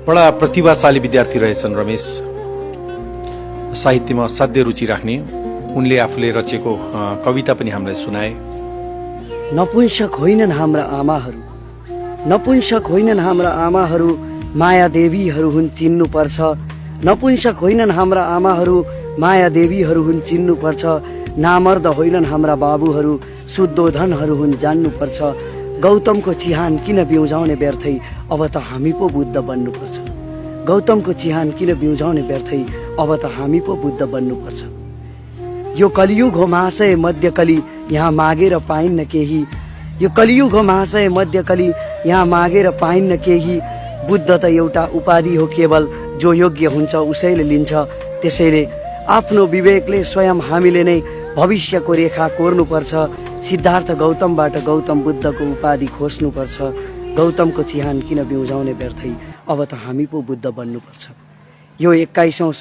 बडा प्रतिभाशाली विद्यार्थी रहेछन् रमेश। साहित्यमा असाध्य रुचि राख्ने उनले आफूले रचेको कविता पनि हामीलाई सुनाए। नपुंसक होइनन् हाम्रा आमाहरू, नपुंसक होइनन् हाम्रा आमाहरू, माया देवीहरू हुन् चिन्नुपर्छ। नपुंसक होइनन् हाम्रा आमाहरू, माया देवीहरू हुन् चिन्नुपर्छ। नामर्द होइनन् हाम्रा बाबुहरू, शुद्धोधनहरू हुन् जान्नुपर्छ। गौतमको चिहान किन बिउजाउने व्यर्थै, अब त हामी पो बुद्ध बन्नुपर्छ। गौतमको चिहान किन बिउजाउने व्यर्थै, अब त हामी पो बुद्ध बन्नुपर्छ। यो कलियुग हो महाशय मध्यकली, यहाँ मागेर पाइन्न केही। यो कलियुग हो महाशय मध्यकली, यहाँ मागेर पाइन्न केही। बुद्ध त एउटा उपाधि हो केवल, जो योग्य हुन्छ उसैले लिन्छ। त्यसैले आफ्नो विवेकले स्वयं हामीले नै भविष्यको रेखा कोर्नुपर्छ। सिद्धार्थ गौतमबाट गौतम बुद्धको उपाधि खोज्नुपर्छ। गौतमको चिहान किन बिउजाउने व्यर्थै, अब त हामी पो बुद्ध बन्नुपर्छ। यो 21औं